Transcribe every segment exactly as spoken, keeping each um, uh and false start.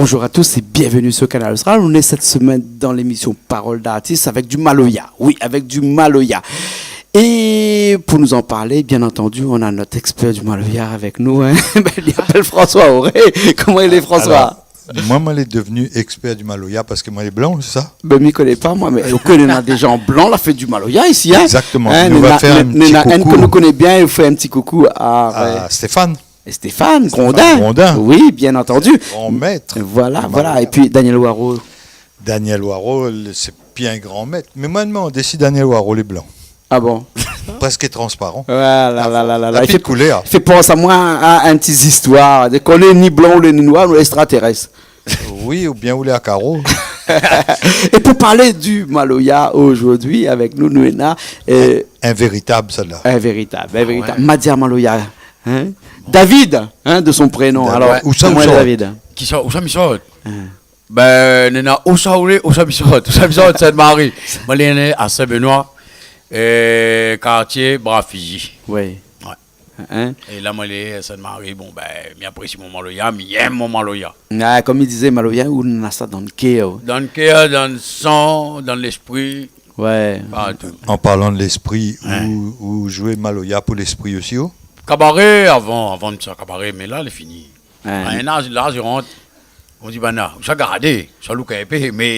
Bonjour à tous et bienvenue sur Kanal Austral. On est cette semaine dans l'émission Parole d'artiste avec du maloya. Oui, avec du maloya. Et pour nous en parler, bien entendu, on a notre expert du maloya avec nous, hein. Ben, li apèl François Auré. Koman i lé, François ? Alor, moin, moin lé devni expèr du maloya parske moin lé blan, sé sa ? Ben, mi koné pa, moin, mé ou koné, na dé jan blan la fé du maloya isi, hein. Exactement. Hein, nou va fé in ti koukou. Néna inn ke nou koné bien, i fé in ti koukou à, ouais, Stéphane. Stéphane Grondin. Stéphane Grondin. Oui, bien entendu. Grand maître. Voilà, voilà. Et puis Danyèl Waro. Danyèl Waro, lé, sé bien in gran mèt. Mé moin, mi demann si Danyèl Waro lé blan. Ah bon ? Prèsk transparan. Voilà, la, la, la, la. La, la. I fé, i fé pans amoin a in ti zistoir. Dé koné ni blan, ou lé ni noir, ou lé extratèrès. Oui, oubien ou lé a karo. Et pour parler du maloya aujourd'hui, avec nous, nou néna, euh, in véritab, sèt-la. In véritab, in véritab. Ah ouais. Madia Maloya, hein ? David, hein, de son prénom. David. Alors, ouais, ousa, koman i lé, David ? Kisa, ousa mi sort ? Hein. Ben, néna ousa ou lé, ousa mi sort, ousa mi sort, Sint-Mari. Moin lé né à Saint-Benoît, euh, kartié Bra Fizi. Oui. Ouais. Hein ? É la, moin lé Sint-Mari, bon, ben, mi aprési mon maloya, mi èm mon maloya. Ah, kom i dizé, maloya, ou néna sa dan le kèr. Dan le kèr, dan le san, dan lespri. Ouais. Partou. An parlan de lespri, ou, ou zoué maloya pou lespri osi, ou ? Kabaré avan, avan sa, kabaré, mé la, lé fini. Ouais. A in az, la, mi rant, on di, ben, na, sa gardé, sa louk in pé, mé,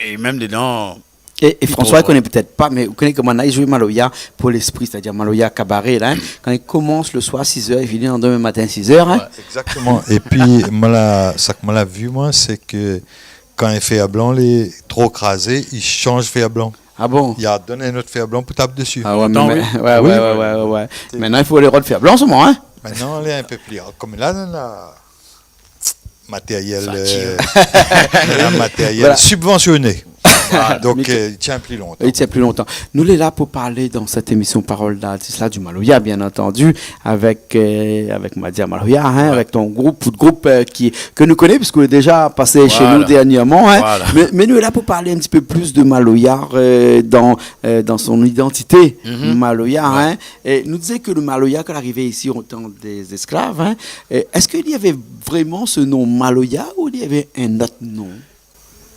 é mèm dedan, É, é François, i koné pétèt pa, mé ou koné koman i zoué maloya pou lespri, sétadir maloya kabaré, la, hein. Kan i komans le soir sizèr, i fini landomin matin sizèr, hein. Ouais, exactement. É pi, moin la, sak moin la vi, moin, sé ke kan in fèr blan lé tro krazé, i sanz fèr blan. Ah bon ? I donn in ot fèr blan pou tap dési. Ah ouais, mé, ouais, ouais, ouais. Mintnan, i fo lé rod fèr blan, soman, hein. Mintnan, lé in pé pli, kom la, la, matériel, euh, matériel subventionné. Voilà. Donk, euh, i tien pli lontan. I tien pli lontan. Nou lé la pou parl dan sèt émisyon Parole d'artiste la du maloya, bien entendu, avèk, euh, avèk Madia Maloya, hein, avèk out group, out group, euh, ki, ke nou koné, piske ou la déza pasé shé nou dernièrman, hein. Voilà. Mé, mé nou lé la pou parl in ti pé plis de maloya, euh, dan, euh, dan son idantité maloya, hein. É nou dizé ke le maloya, kan la arivé isi, o tan dé zésklav, hein, é èske i navé vréman se non maloya ou i navé in ot non ?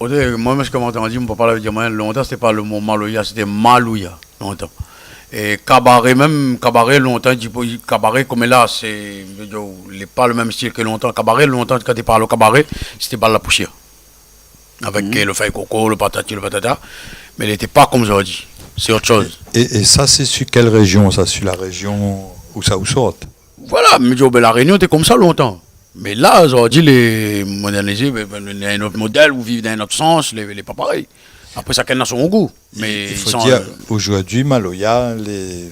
Oté, moin, mé sak moin la antann di, mon papa lavé di amoin, lontan, sété pa le mo maloya, sété malouya, lontan. É kabaré mèm, kabaré, lontan, i di, kabaré, koméla, sé, lé pa le mèm stil ke lontan. Kabaré, lontan, kan té parl kabaré, sété bal la pousièr. Avèk, euh, le fèy koko, le patati, le patata. Mé lété pa kom zordi. Sé ot shoz. É, é sa, sé si kèl réjion, sa ? Si la réjion ousa ou sort ? Voilà, mi di, ben, La Rényon té komsa lontan. Mé la, zordi, lé modèrnizé, ben, ben, néna in ot modèl, ou viv dan in ot sans, lé, lé pa parèy. Apré, shakinn na son gou. Mé i fo dir, euh, zordi, maloya, lé,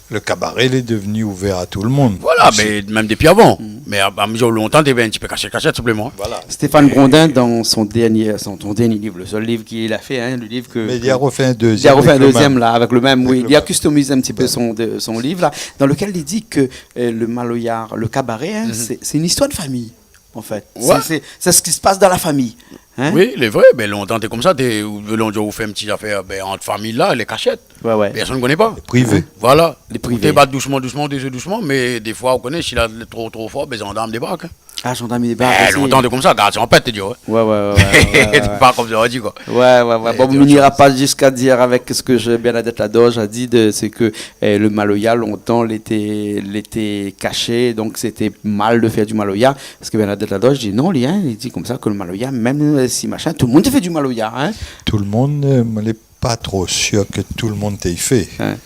le kabaré, lé devni ouvèr a tout le moun. Voilà, mé mèm dépi avan. Mé a, a mezir lontan, té in ti pé kashèt, kashèt, sinpleman. Voilà. Stéphane Grondin, dan son dernié, son, son dernié liv, le sèl liv ke li la fé, hein, le liv ke, mé li la refé in dézièm, li la refé in dézièm, la, avèk le mèm, avèk le mèm. Oui, li la kustomiz in ti pé son, de, son liv, la, dan lekèl li di ke, euh, le maloya, le kabaré, hein, sé, sé in istoir de famiy. En fait. Ouais. C'est, c'est, c'est ce qui se passe dans la famille. Hein ? Oui, lé vré, ben, lontan, té komsa, té, ou, lontan, ou fé in ti zafèr, ben, ant famiy la, lé kashèt. Ouais, ouais. Pèrsone i koné pa. Privé. Voilà. Lé privé. Ou té bat dousman, dousman, dousman, dousman, mé défoi, ou koné, si la tro, tro for, ben, zandarm i débark, hein. Ah, zandarm i débark osi. Lontan, té komsa, gard sanpèt, té di, ouais. Ouais, ouais, ouais. Pa kom zordi, koi. Ouais, ouais, ouais. Bon, on n'ira pas jusqu'à dire avec ce que je, Bernadette Ladoche a dit de, c'est que, euh, le maloya, lontan, lété, lété kashé, donc c'était mal de faire du maloya. Parske Bernadette Ladoche di non, li, hein, li di komsa ke le maloya, mèm, euh, si machin, tout le moun té fé du maloya, hein. Tout le moun, euh, moin lé pa tro sir ke tout le moun té i fé. Hein.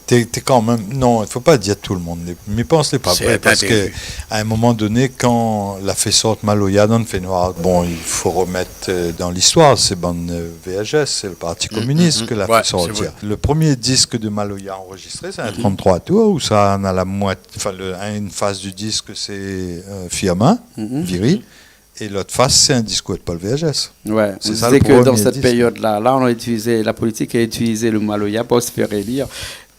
Té, té kanmèm, non, i fo pa dir tout le moun. Mi pans lé pa vré, parske a in moman doné, kan la fé sort maloya dan le fénoir, bon, i fo remèt, euh, dan listoir, sé bann, euh, V H S, sé le Parti kominis ke la fé sortir. Ouais, sé vré. Le premié disk de maloya anrezistré, sé in trant-troi tour, ousa na la moitié, enfin, le, in, in fas du disk, sé, euh, Firmin, Viry. É lot fas, sé in diskour de Paul Vergès. Ouais, sé sa le premié disk. Ou dizé ke dan sèt périod-la, la, on a utilisé, la politik la itiliz le maloya pou se fé élir.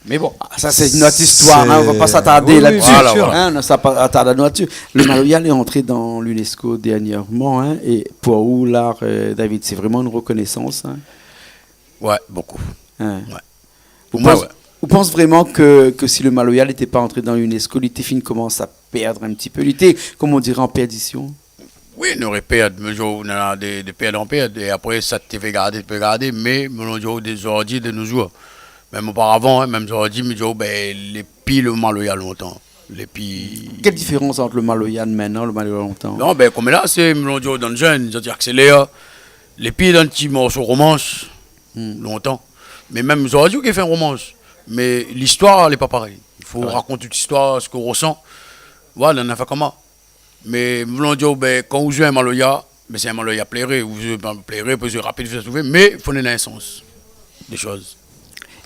Mé bon, sa sé in ot istoir, hein, on va pas s'attarder là-dessus. Oui, oui, bien sûr. Hein, on va pas s'attarder là-dessus. Le maloya lé antré dan l'UNESCO dernièrman, hein, é pou ou, la, euh, David, sé vréman in rekonésans, hein ? Ouais, bokou. Hein. Ouais. Ou pans, ou pans vréman ke, ke si le maloya lété pa antré dan l'UNESCO, li té fine komans a pèrd in ti pé, li té, kom on diré, an pèrdision ? Oui, nou répèt, mé zot, nou na de, de pèr an pèr, é apré, sa té fé gardé, té fé gardé, mé, mé nou di, zordi, de nos jours. Mèm oparavan, in, mèm zordi, mi di, bin, lé pi lo maloya lontan. Lé pi... Kèl diférans ant lo maloya de mintnan, lo maloya lontan ? Non, bin, konm la, sé, nou di, dan zèn, zot i aksélèr, lé pi dan ti morso romans, lontan. Mé mèm zordi, ou ké fé in romans, mé listoir, lé pa parèy. I fo rakont out istoir, sak ou rosan. Voilà, nou la fé koman. Mé, mi vé dir, bin, kan ou zoué in maloya, bin, sé in maloya pléré, ou zoué pa pléré, pou zoué rapid, fé sa trouvé, mé fo néna in sans dé shoz.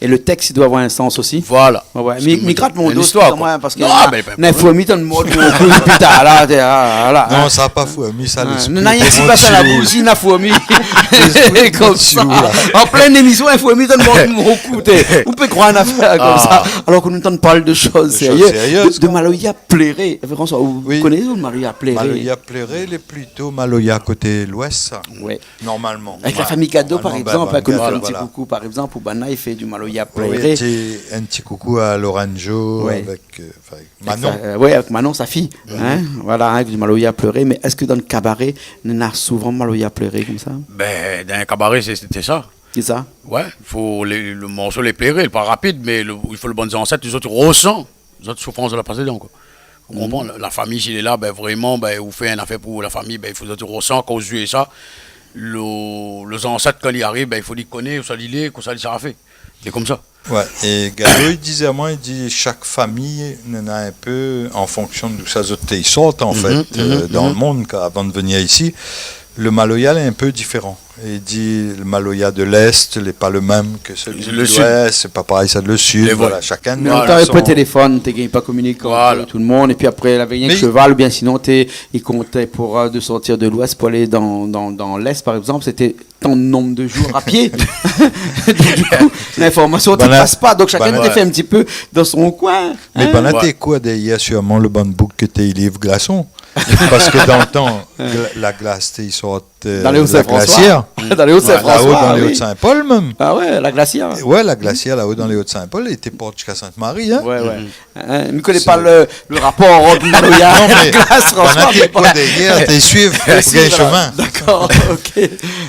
É lo tèks, i doi avoir in sans osi. Voilà. Ouais, ouais. Parske mi, mi grat mon do, sé pa moin, parske... Non, mé pa de problèm. Na fourmi, tann mor mon kou, putain, la, té, ah, la, non, sa pa fourmi, sa, lé... Non, na rien ki pas a la bouzi, na fourmi. Lé spri konmsa. An plin émision, in fourmi, tann mor mon kou, té. Ou pé kroir in afèr konmsa. Alor ke nou tann parl de shoz sérié. De shoz sérié, de maloya pléré. François, ou koné lo maloya pléré ? Maloya pléré, lé plito maloya koté lwès, sa. Oui. Normalman. Avèk la famiy Gado, par égzanp, ke nou fé in ti koukou, par égzanp, pou banna i fé di maloya pléré. Oui, in ti koukou a Lorenzo, avèk, euh, anfin, avèk Manon. Exact. Euh, oui, avèk Manon, sa fiy. Voilà, in, di maloya pléré. Mé èske dan kabaré, néna souvan maloya pléré konmsa ? Bin, dan kabaré, sé, sété sa. Sé sa ? Ouais, fo lé, lo morso lé pléré, lé pa rapid, mé lo, i fo lo bann zansèt, zot i rosan zot soufrans la pasé, donk, ou konpran, la, la famiy, si lé la, bin, vréman, bin, ou fé in afèr pou la famiy, bin, i fo zot i rosan, kan ou zoué sa, lo, lo zansèt, kan li ariv, bin, i fo li koné ousa li lé, kosa li sa fé. Sé konmsa. Ouais, é Gado, li dizé amoin, li di, shak famiy néna in pé, an fonksion de ousa zot té i sort, an fèt, euh, dan lo monn, ka, avan de vnir isi, lo maloya lé in pé diféran. É di, lo maloya de l'Est lé pa lo mèm ke sèl de l'Ouest, sé pa parèy sèl de lo Sid, voilà, shakinn néna son... Mé lontan, navé pa téléfone, té gingn pa kominik ant tout lo moun, épi apré, lavé rienk shoval, oubien sinon, té, i konté pou, euh, de sortir de l'Ouest pou alé dan, dan, dan l'Est, par égzanp, sété tan de nonb de zour a pié. Donk, di kou, linformasion té pas pa, donk shakinn té fé in ti pé dan son koin, in. Mé banna té kour dèrièr, sirman, lo bann boug ke té i liv glason. Parske dan lo tan, gla-, la glas té i sort, euh, dan lé O Sin-Fransoi. La glasièr. Dan lé O Sin-Fransoi, oui. Voilà, laho dan lé O Sin-Pol mèm. Ah ouais, la glasièr. Ouais, la glasièr laho dan lé O Sin-Pol, li té port ziska Sint-Mari, in. Ouais, ouais. In, mi koné pa lo, lo rapor ant maloya é la glas, François, mé bon. Non, mé banna té kour dèrièr, té suiv, té suiv, voilà, pou gingn shomin. Dakor, OK.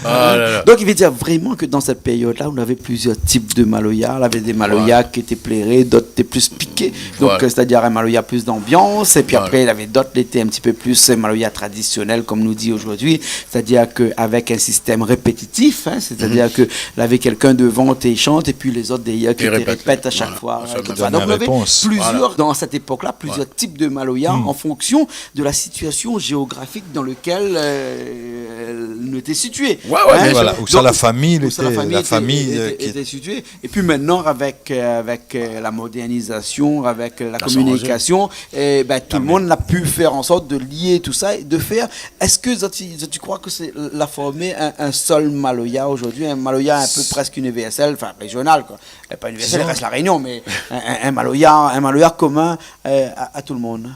Ah la la. Donk, i vé dir vréman ke dan sèt périod-la, ou navé plizièr tip de maloya. Navé dé maloya ki té pléré, dot té pli piké. Donk, euh, sétadir in maloya pli d'anbians, épi apré, navé dot, lété in ti pé pli, euh, maloya tradisionèl, konm nou di zordi. Sétadir ke avèk in sistèm répétitif, in, sétadir ke lavé kèlkin dovan té i shant, épi lézot dèrièr ki té répèt a shak foi, konmsa. Donk, navé plizièr, dan sèt épok-la, plizièr tip de maloya an fonksion de la sitiasion jéografik dan lakèl, euh, nou té sitié. Ouais, ouais, bien sir. Voilà, ousa la famiy lété, ousa la famiy lété, lété sitié. Épi mintnan, avèk, euh, avèk, euh, la modèrnizasion, avèk, euh, la kominikasion, é bin, tout lo moun la pu fé an sort de lié tousa é de fèr... Èske zot i, zot i kroi ke sé, la formé in, in sèl maloya zordi, in maloya in pé prèsk inivèrsèl, anfin, réjional, koi. Euh, pa inivèrsèl, i rès La Rényon, mé in, in, in maloya, in maloya komin, euh, a, a tout lo moun.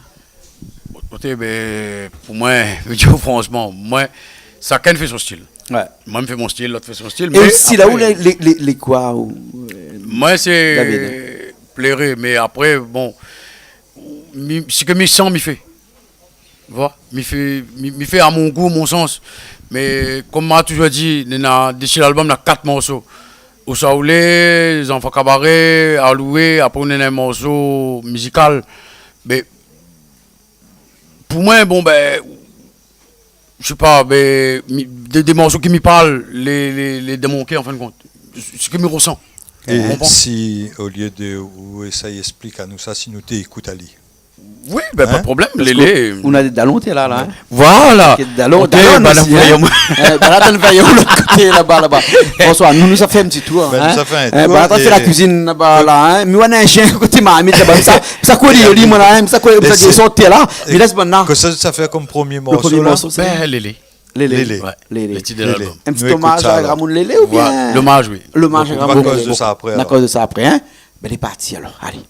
Koté, bin, pou moin, mi di aou fransman, moin, shakinn fé son stil. Ouais. Moin, mi fé mon stil, lot i fé son stil, mé osi, la, apré, ou lé, lé, lé, lé koi, ou, euh, moin, sé pléré, mé apré, bon, mi, sak mi san, mi fé. Ou voi, mi fé, mi, mi fé a mon gou, mon sans. Mé konm ma touzour di, néna, dési lalbom, na kat morso. Ousa ou lé, Zanfan Kabaré, Aloué, apré ou néna in morso mizikal. Mé pou moin, bon, bin, mi sé pa, bin, mi, dé, dé morso ki mi parl, lé, lé, lé dan mon kèr, an fin de kont. Sak mi rosan. Ou konpran ? É si, olié de ou éséy ésplik anou sa, si nou té ékout ali. Oui, bin, pa de problèm, lé, lé. Parske ou na dé dalon, té la, la, in. Voilà. Ké dalon, OK, dalon osi, in. Banna fèy amoin. Euh, banna tann fèy aou lot koté, laba, laba. François, nou, nou sa fé in ti tour, in. Bin, nou sa fé in tour, banna tann fé la kuizine, laba, la, in. Mi oi in shien koté marmit, laba, sa, sa koi li, li, moin, la, in, sa koi, sa i sort la. É lès banna. Kosa sa fé konm promié morso, la ? Lo promié morso, sé... Bin, Lélé. Lélé. Lélé. Ouais. Lélé. Lo tit de lalbom. In ti omaz a gramoun Lélé oubien... Voilà. Lomaz, oui. Lomaz a gramoun Lélé. Donk, nou va koz de sa apré, alor. Nou va koz de sa apré, in. Bin, lé parti, alor. Alé.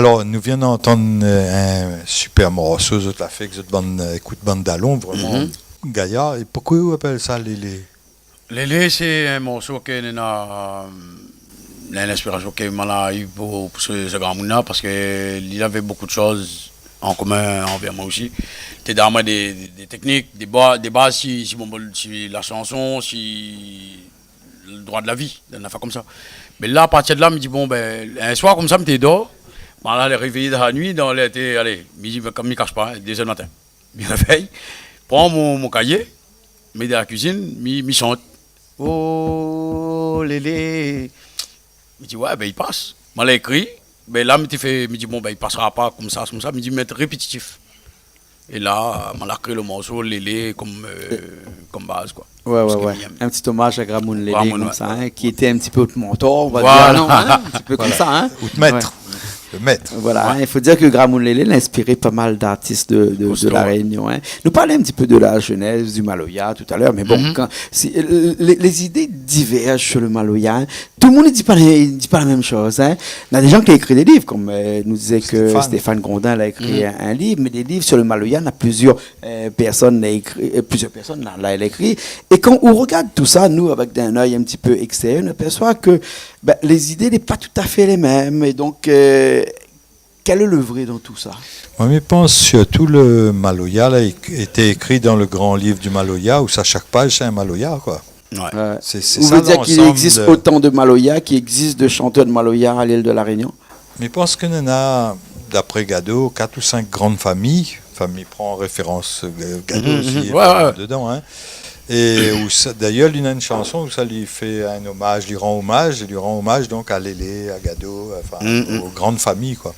Alor, nou vien antann, euh, in super morso zot la fé, ke zot bann, euh, ékout bann dalon, vréman gayar. É poukosa ou apèl sa Lélé ? Lélé, sé in morso ke néna, euh, in inspirasyon ke moin la u pou, pou se, se gramoun-la, parske li lavé bonpé de shoz an komin anvèr moin osi. Té dan moin dé, dé, dé téknik, dé ba-, dé baz, si, si mon, si la shanson, si le droi de la vi, dan in nafèr konmsa. Mé la, a partir de la, mi di, bon, bin, in soir konmsa, mi té dor, moin la révéyé dan la nuit, dan lèr té, alé, mi di, bin, konm mi kash pa, in, dé zèr matin. Mi révèy, pran mon, mon kayé, mi dan la kuizine, mi, mi shant. Oh, Lélé. Mi di, ouais, bin, i pas. Moin la ékri, bin, la, mi té fé, mi di, bon, bin, i pasra pa konmsa, konmsa, mi di, mèt répétitif. É la, moin la kré le morso Lélé konm, euh, konm baz, koi. Ouais, ouais, ouais. Parske mi yèm. Un petit hommage à Gramoun Lélé, konmsa, hein, qui était un petit peu votre mentor, on va dire, non, hein, un petit peu comme ça, hein. Ou te mèt. Ouais. Le mèt. Voilà, hein, il faut dire que Gramoun Lélé, il a inspiré pas mal d'artistes de, de, de La Réunion, hein. Kosto, ouais. Nou parl in ti pé de la jeunesse du maloya tout à l'heure, mais bon, kan, si, euh, les, les idées divergent sur le maloya, hein. Tout le monde ne dit pas, ne dit pas la même chose, hein. Il y a des gens qui écrivent des livres, comme, euh, nous disait que Stéphane Grondin a écrit un, un livre, mais des livres sur le maloya, il y en a plusieurs, euh, personnes la écrit, euh, plusieurs personnes la, la écrit. Et quand on regarde tout ça, nous, avec un œil un petit peu extérieur, on aperçoit que, ben, les idées n'est pas tout à fait les mêmes. Et donc, euh, quel est le vrai dans tout ça ? Moin, mi pans sirtou le maloya la, é-, été ékri dan le gran liv du maloya, ousa shak paz sé in maloya, koi. Ouais. Sé, sé sa lansanm. Ou vé dir k'i égzis otan de maloya k'i égzis de shantèr de maloya a lil de La Rénion ? Mi pans ke néna, dapré Gado, kat ou sink gran famiy, anfin, mi pran référans, euh, Gado osi, ouais, dedan, hein. É ousa, dayèr, li néna in shanson ousa li fé in omaz, li ran omaz, li ran omaz, donk, a Lélé, a Gado, anfin, o gran famiy, koi.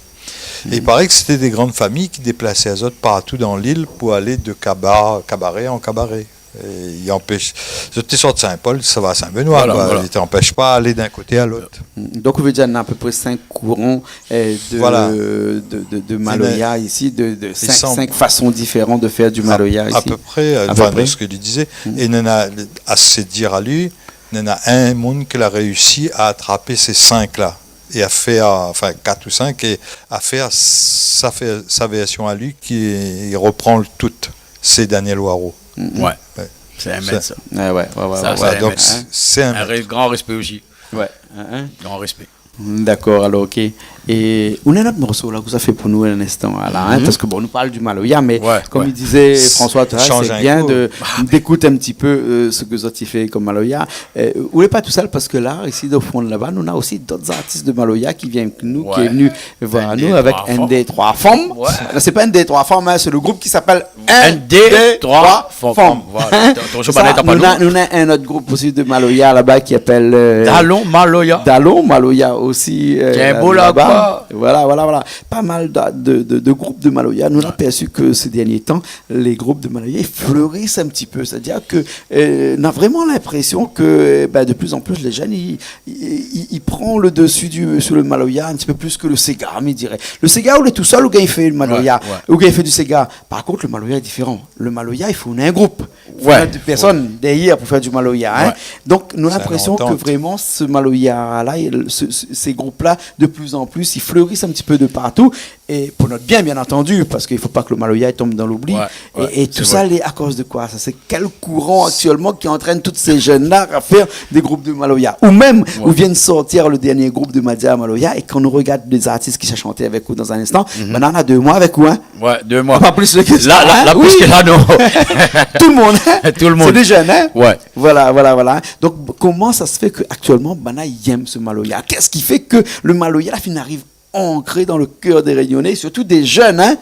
É i paré ke sété dé gran famiy ki déplasé azot partou dan lil pou alé de kaba-, kabaré an kabaré. É i anpèsh, zot té sort Sin-Pol, sava Sin-Benoi, koi. Voilà, voilà. I anpèsh pa alé d'in koté a lot. Donk, ou vé dir, néna a pé pré sink kouran, euh, de, de, de, de maloya isi, de, de sink, sink fason diféran de fèr du maloya isi. A pé pré, euh, anfin, de sak li dizé. É néna, a sé dir ali, néna in moun ke la réisi a atrapé sé sink-la. É a fèr, anfin, kat ou sink, é a fèr sa, fèr sa vèrsion ali ki i ropran tout, sé Daniel Waro. Ouais. Ouais. Sé in mèt, sa. Ouais, ouais, ouais, ouais. Sa, ouais, sé in mèt, hein. Donk, sé in mèt. In ré-, gran réspé osi. Ouais, hein, hein. Gran réspé. Dakor, alor, OK. É ou néna in ot morso la ke zot la fé pou nou in instan la, hein, parske, bon, nou parl du maloya, mé konm i dizé François, sé bien de, d'ékout in ti pé, euh, sak zot i fé konm maloya. Euh, ou lé pa tousèl, parske la, isi, o fon laba, nou néna osi dot artis de maloya ki vien avèk nou, ki lé vni voir nou avèk In, dé, troi fanm. Ouais. Non, sé pa In, dé, troi fanm, hein, sé le group ki apèl In, dé, troi fanm. Voilà. Sé sa, nou néna, nou néna in ot group osi de maloya laba ki apèl, euh, Dalon Maloya. Dalon Maloya osi, euh, laba. Voilà, voilà, voilà. Pa mal de, de, de, de group de maloya. Nou la apèrsi ke sé dèrnié tan, lé group de maloya i fléri in ti pé. Sétadir ke, euh, nou na vréman linprésion ke, ben, de plus en plus, lé jenn i, i, i, i pran le desi du, sur le maloya in ti pé plis ke le séga, mi diré. Le séga, ou lé tousèl, ou gingn fé le maloya, ou gingn fé du séga. Par kont, le maloya lé diféran. Le maloya, i fo néna in group. I fo néna dé pèrsone dèrièr pou fé du maloya, hein. Ouais. Donk, nou na linprésion ke vréman, se maloya-la, é le, se, se, sé group-la, de plus en plus, i fléri in ti pé de partou. É pou nout bien, bien antandi, parske i fo pa ke le maloya i tonm dan loubli. Ouais, ouais, sé vré. É, é tousala, lé akoz de koi, sa ? Sé kèl kouran aktièlman ki antrèn tout sé jenn-la a fé dé group de maloya ? Ou mèm, ou vien sortir le dèrnié group de Madia Maloya, é kan nou rogard lé zartis ki sa shanté avèk ou dan in instan, ben, nou na dé moi avèk ou, hein. Ouais, dé moi. Pa plis ke sa, hein. La, la, la, plis ke sa, non. Tout le monde, hein. Tout le monde. Sé dé jenn, hein. Ouais. Voilà, voilà, voilà. Donk, koman sa sé fé ke aktièlman, banna i yèm se maloya ? Kèske i fé ke le maloya la fine ariv ankré dan le kèr dé Rényoné, sirtou dé jenn, hein,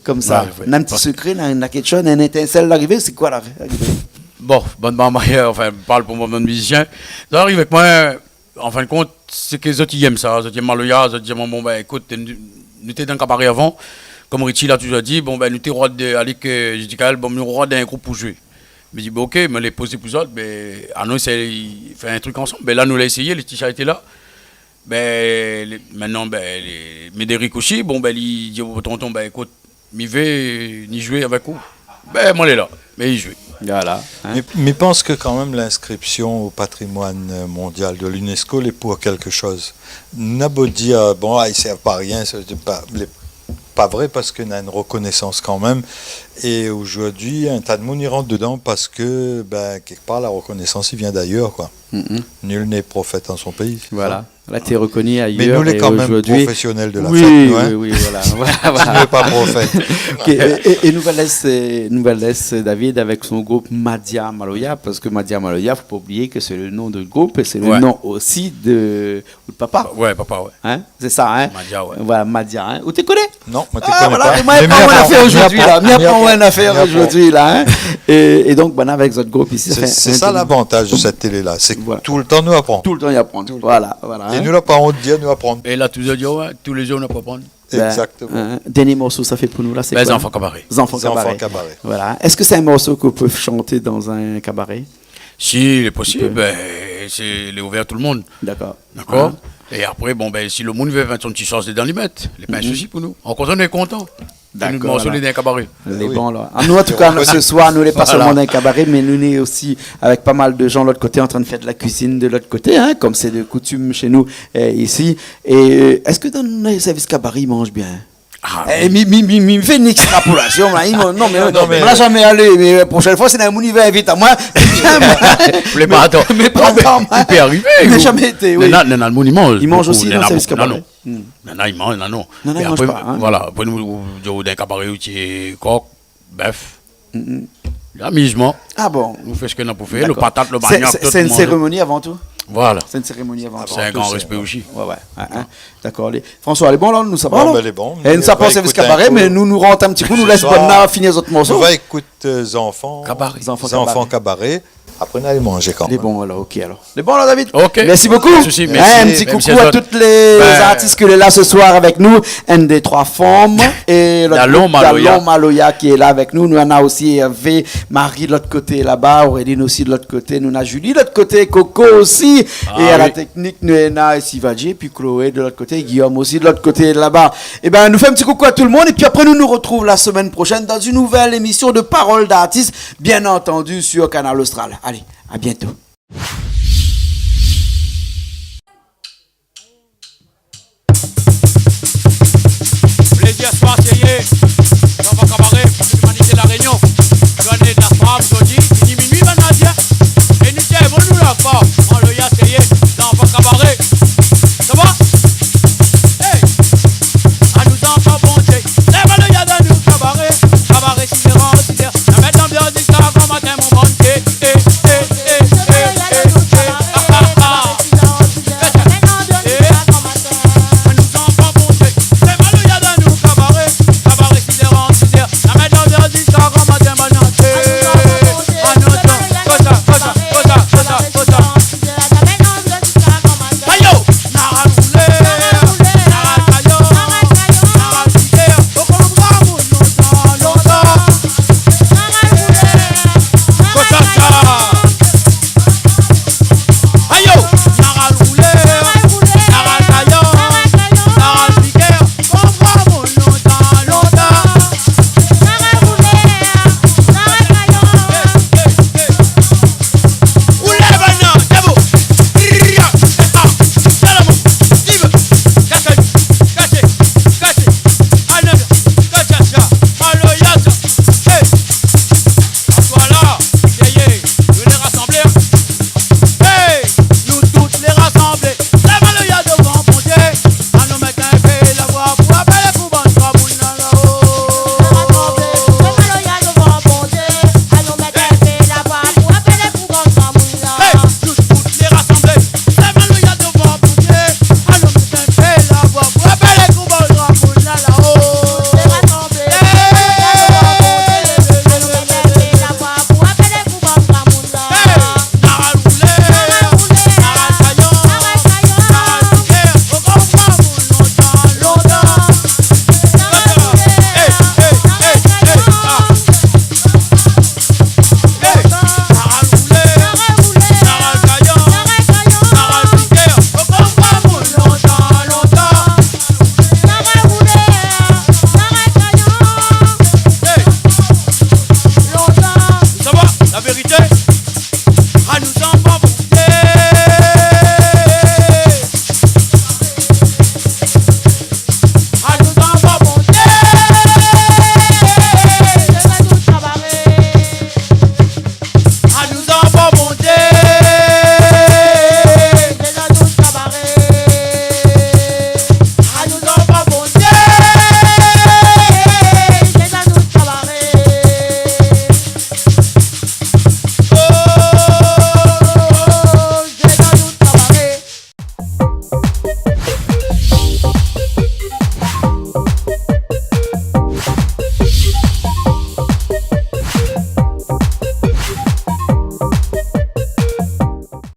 konmsa ? Ouais, ouais. Na in ti sekré, na, na kékshoz, na in étinsèl la arivé, sé koi la arivé ? Bon, bann marmay, anfin, parl pou moin, bann mizisien. Sa la ariv avèk moin, an fin de kont, sé ke zot i yèm sa, zot i yèm maloya, zot i di, bon, ben, ékout, nou, nou té dan kabaré avan, konm Richie la touzour di, bon, ben, nou té rod de, alé ke, mi di, Kaël, bon, nou rod in group pou zoué. Mi di, bon, OK, mi lé pozé pou zot, ben, anon, sé, fé in trik ansanm. Ben, la, nou la éséyé, Laetitia lété la. Ben, lé, mintnan, ben, lé, Médéric osi, bon, ben, li di, oh, tonton, ben, ékout, mi vé ni zoué avèk ou. Ben, moin lé la, mi zoué. Voilà, hein. Mi, mi pans ke kan mèm l'inskripsion o patrimoine mondial de l'UNESCO lé pou kékshoz. Na bo dir, bon, ah, i sèrv pa rien, sé pa, lé pa vré, parske na in rekonésans kan mèm. É ojourdui, in ta d'moun i rant dedan parske, bin, kèk par, la rekonésans i vien d'ayèr, koi. Mhm. Nul n'est prophète en son pays, sé sa ? Voilà. La té rekoni ayèr. Mé nou lé kan mèm profésionèl de la fèt, nou, hein. Oui, oui, voilà, voilà, voilà. Si nou lé pa profèt. Ok, é, é, é nou va lès, nou va lès David avèk son group Madia Maloya, parske Madia Maloya, fo pa oublié ke sé le nom de group é sé le nom osi de, de papa. Ouais, papa, ouais. Hein ? Sé sa, hein ? Madia, ouais. Voilà, Madia, hein. Ou té koné ? Non, moin té koné pa. Ah, voilà, mé moin, mi aprann in afèr ojourdui, la. Mi aprann in afèr ojourdui, la, hein. É, é donk, bin, avèk zot group isi, sa fé in... Sé sa lavantaz de sèt télé-la, sé ke toultan nou aprann. Toultan i aprann. Voilà, voilà, hein. É nou la pa ont dir nou aprann. É la, touzour, ouais, tou lé zour nou aprann. Exactement. Bin, hein, dernié morso sa fé pou nou, la, sé koi ? Zanfan Kabaré. Zanfan Kabaré. Voilà. Èske sé in morso ke ou pé shanté dan in kabaré ? Si, lé posib, bin, sé, lé ouvèr tout le moun. Dakor. Dakor ? Hein ? É apré, bon, bin, si le moun i vé mèt son ti sos dedan, li mèt. Lé pa in sousi pou nou. Okontrèr, nou lé kontan. Dakor, nou lé dan in kabaré. Lé bon, la. Ah, nou, an tou ka, nou, sé soir, nou lé pa sèlman dan in kabaré, mé nou lé osi avèk pa mal de jan lot koté, antrin fé de la kuizine de lot koté, hein, kom sé de koutim shé nou, euh, isi. É, euh, èske dan le sèrvis kabaré, i manz bien ? Ah, oui. Mi, mi, mi, mi fé in ékstrapolasion, la. Non, mé, non, mé moin la zamé alé, mé, euh, proshèn foi, si na in moun i vé invit amoin, mé pa atann. Mé pa atann, hein. I pé arivé. Mé zamé été, oui. Nana, nana le moun i manz. I manz osi dan le sèrvis kabaré. Nana, i manz, nana, non. Nana, i manz pa, hein. Voilà, apré nou, nou, dan in kabaré, ou té kok, bèf. Lamizman. Ah bon ? Nou fé sak nou pé fé, le patat, le maniok, tout le moun. Dakor. Sé, sé, sé in sérémoni avan tou ? Voilà. Sé in sérémoni avan tou. Sé in gran rèspé osi. Ouais, ouais, hein, hein. Dakor, lé, François, lé bon, la, nou sa va, la ? Bon, bin, lé bon. É nou sa pa sèrvis kabaré, mé nou, nou rant in ti kou, nou lès banna fini zot morso. Nou va ékout, euh, Zanfan Kabaré. Zanfan Kabaré. Apré, nou sa alé manzé kan mèm. Lé bon, alor, ok, alor. Lé bon, la, David ? Ok. Mèrsi bokou. Pa de sousi, mèrsi. Hein, in ti koukou a tout lé zartis ke lé la sé soir avèk nou. Inn dé troi fanm é lot group Dalon Maloya ki lé la avèk nou. Nou nana osi Hervé, Marie lot koté laba, Auréline osi lot koté. Nou nana Julie lot koté, Coco osi. Ah oui. É a la teknik, nou nana Sivadji, épi Chloé de lot koté, Guillaume osi de lot koté laba. Ébin, nou fé in ti koukou a tout le moun, épi apré, nou nou retrouv la semèn proshèn dan in nouvèl émision de Parole d'artiste, bien entendu, sur Kanal Austral. Alé, à bientôt. Plézir soir, sé yé. Zanfan Kabaré, pou limanité La Rényon. Jouné d'la fanm, zordi, fini minui, banna di. É nou, sé bon, nou la pa. Maloya, sé yé. Zanfan Kabaré.